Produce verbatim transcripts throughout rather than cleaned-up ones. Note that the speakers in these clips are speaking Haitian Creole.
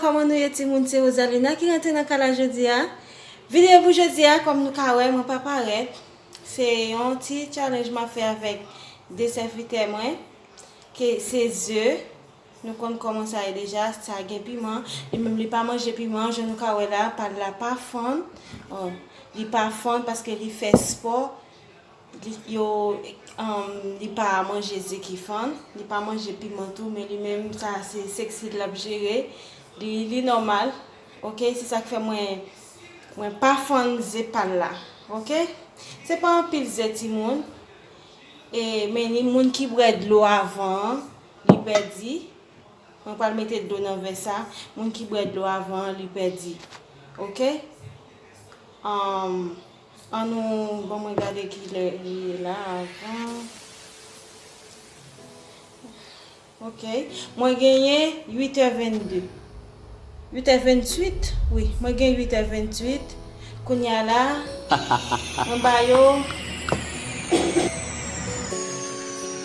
Kòman nou ye timoun? Se Rosalina ki rantre nan kay la jodi a. Videyo pou jodi a, kòm nou ka wè, mwen pa parèt. Se yon ti challenge m ap fè avèk de sèvitè mwen, ke se ze. Nou konn kòman sa ye deja, sa gen piman. Li menm li pa manje piman, jan nou ka wè la, pa l la pa fann. Oh, li pa fann paske li fè spò. Li, yo, um, li pa manje ze ki fann, li pa manje piman tou, men li menm sa se sexy l ap jere. Li, li nòmal, oke? Se sa k fè mwen, mwen pa fann ze pa l la, oke? Se pa anpil ze timoun, e, men ni moun ki bwè dlo avan an, li pèdi. Mwen pral mete dlo nan vè sa. Moun ki bwè dlo avan an, li pèdi. Oke? Ann, ann nou, ban mwen gade kilè li ye la avan. Oke. Mwen genyen uit è vennde. Uit è venntuit? Wi, mwen gen uit è venntuit. Kounye a la, mwen ba yo,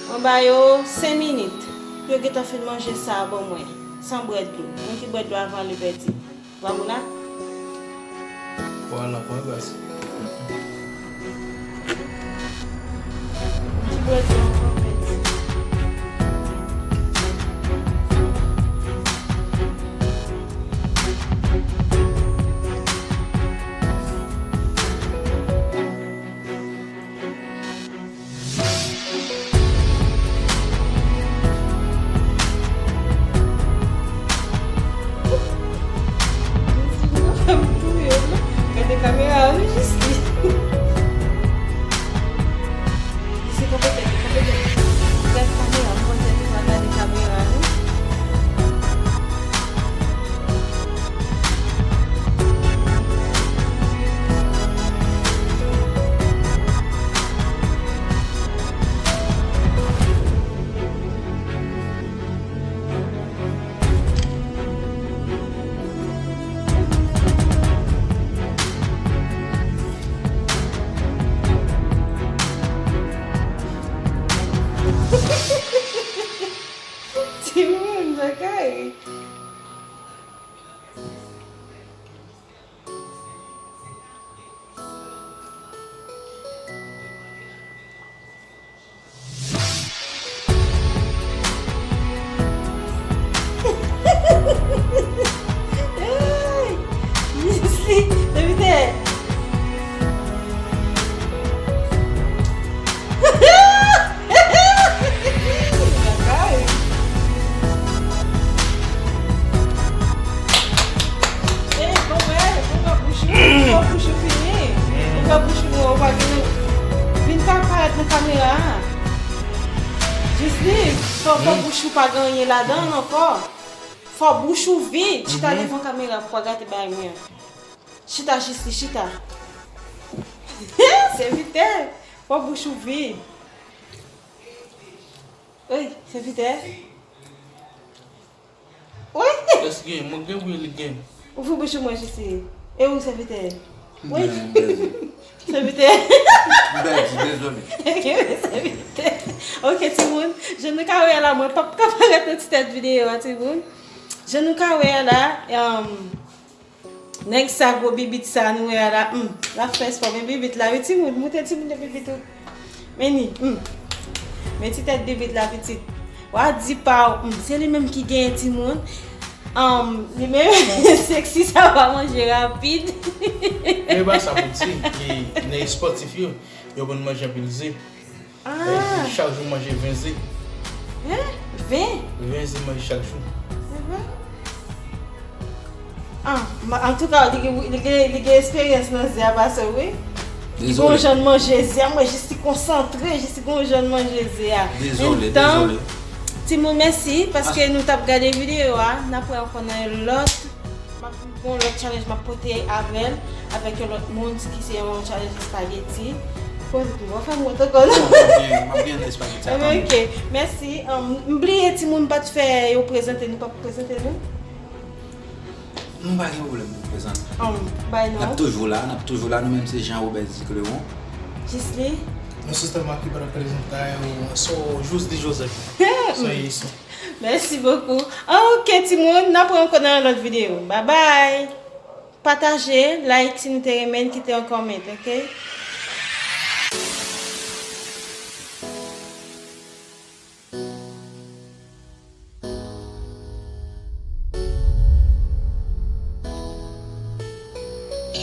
mwen ba yo senk minit pou yo gentan fin manje sa a ban mwen, san bwè dlo. Moun ki bwè dlo avan li pèdi. Vwala. Vwala, fè gras. Moun ki bwè dlo avan pèdi. Gade kamera a wi, Jisli. Jisli, kanpe tèt ou, kanpe tèt ou. Gade kamera, mwen konn tèt ou pa gade kamera, non. Timoun, bagay. Hey! Jisli, sèvitè. Bagay. Ey, bon, wè, bon, wè, bouch ou, bon, bouch ou fini. Bon, wè, bouch ou, bon, ou pa gen, vin pa parèt nan kamera a. Jisli, fò, fò bouch ou pa gen anyen ladan l ankò. Fò bouch ou vid. Chita devan kamera pou pa gate bagay mwen an. Chita, Jisli, chita. Sèvitè, fò bouch ou vid. Ey, sèvitè. Wi. Èske gen? Mwen gen wi, li gen. Ouvri bouch ou mwen, Jisli. E ou, sèvitè? Wi. Sèvitè. M pèdi, dezole. Sèvitè. Oke, timoun. Jan nou ka wè la, mwen p ap ka parèt nan ti tèt videyo a, timoun. Jan nou ka wè la, um, nèg sa, gwo bibit sa nou wè a la, hmm, l ap fè espò, men bibit la, wi, timoun, montre timoun yo bibit ou. Men ni, hmm. Men ti tèt bibit la, pitit. W a di pa w, hmm, se li menm ki genyen, timoun. Um, li menm, sexy sa pa manje rapid. E pa sa pou di, li, nèg espòtif yo, yo konn manje anpil ze. Ah. Chak jou manje ven ze. Hein? Ven? Ven ze manje chak jou. Se vre? Ah, ma-, antouka, li gen, li gen, li gen esperyans nan ze a pase w, wi. Li gen yon jan l manje ze a, mwen jis li konsantre, jis li gen yon jan l manje ze a. Dezole, dezole. Timoun, mèsi, paske nou t ap gade videyo a, n ap wè ankò nan yon lòt. M ap gon lòt challenge m ap pote avè l, avèk yon lòt moun ki se yon challenge espageti. Poze tou, w ap fè m wont ankò non. M ap gen, m ap gen espageti a kanmenm. Ok, mèsi. Um, m bliye timoun m pa t fè yo prezante, nou p ap prezante nou? Nou pa gen pwoblèm pou prezante. Um, bay non. N ap toujou la, n ap toujou la, nou menm se Jean Robert Zicleron. Jisli. Yon sistèm ki pral prezante yo, so, Josdy Joseph. So, e iso. Mèsi bokou. Ok, timoun, n ap rankontre nan lòt videyo. Babay. Pataje, like si nou te renmen, kite yon comment, ok?